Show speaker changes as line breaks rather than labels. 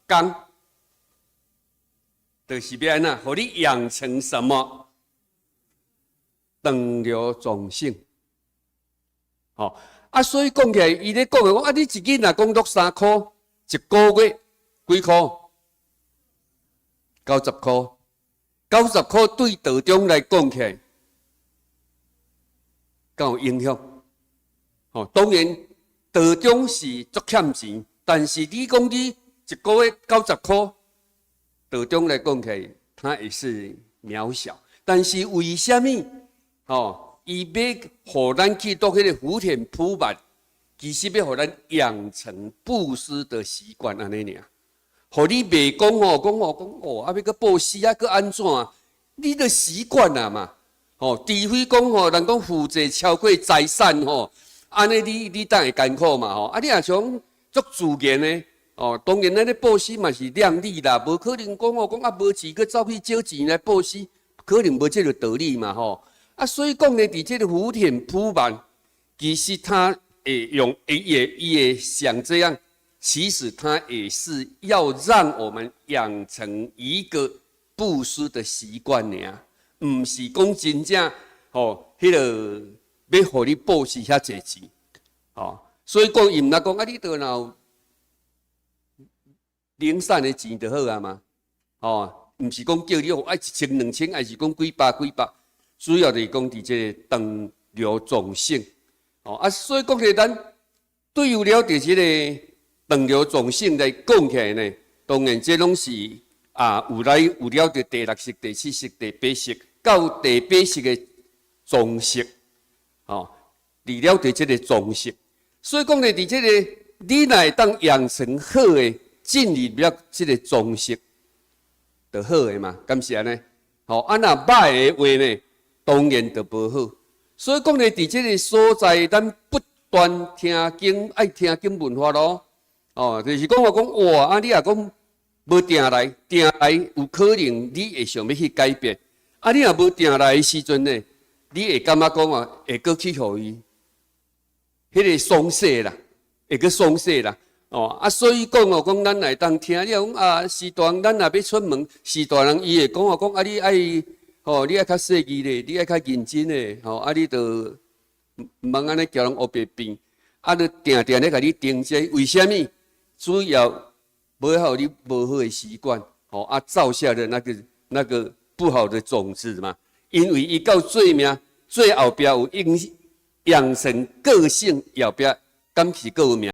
工，就是欲按怎，予你養成什麼？長流種性。吼，啊，所以講起來，伊咧講的講啊，你一日若講落3箍，一個月幾箍？90箍，九十箍對道中來講起來，敢有影響？吼，當然道中是足欠錢，但是你講你一個月九十箍，道中來講起來，它也是渺小。但是為啥物？吼，伊欲予咱去到彼个福田普萬，其實欲予咱養成布施的習慣，按呢爾。予你袂講吼，講吼講哦，啊欲閣布施啊，閣按怎？你著習慣啊嘛。吼，除非講吼，人講負債超過財產吼，按呢你當會艱苦嘛吼。啊，你若像足自然的，哦，當然咱咧布施嘛是量力啦，無可能講吼講啊無錢閣走去借錢來布施，可能無這個道理嘛吼。啊，所以講呢，佇這个福田普萬，其實他會用伊會想這樣。其實他也是要讓我們養成一個布施的習慣爾，毋是講真正吼，彼个欲予你布施遐濟錢，吼，所以講伊毋若講啊，你著若有零散的錢就好啊嘛，吼，毋是講叫你愛一千兩千，還是講幾百幾百，主要就是講佇這个長流種性，吼啊，所以講起咱對有了佇這个長流種性來講起來呢，當然這攏是啊有來有了著第六識、第七識、第八識到第八識的藏識，吼，除了佇這个藏識，所以講呢，佇這个你若會當養成好的，進入了這个藏識，就好的嘛，敢是按呢？吼，啊若歹的話呢，當然就無好。所以講呢，佇這个所在，咱不斷聽經，愛聽經聞法咯。哦，就是講我講哇，啊你若講無定來，定來有可能你會想欲去改變。啊，你若無定來的時陣呢，你會感覺講啊，會閣去予伊彼个鬆懈啦，會閣鬆懈啦。哦，啊，所以講哦，講咱會當聽，你若講啊，序大人，咱若欲出門，序大人伊會講哦，講啊，你愛吼，你愛較細膩咧，你愛較認真咧，吼，啊，你著毋通按呢共人烏白變，啊，著定定咧共你盯這個，為啥物？主要無予你無好的習慣，吼啊，造下的那個不好的種子嘛。因為伊到最尾最後壁有影養成個性，後壁敢是閣有名。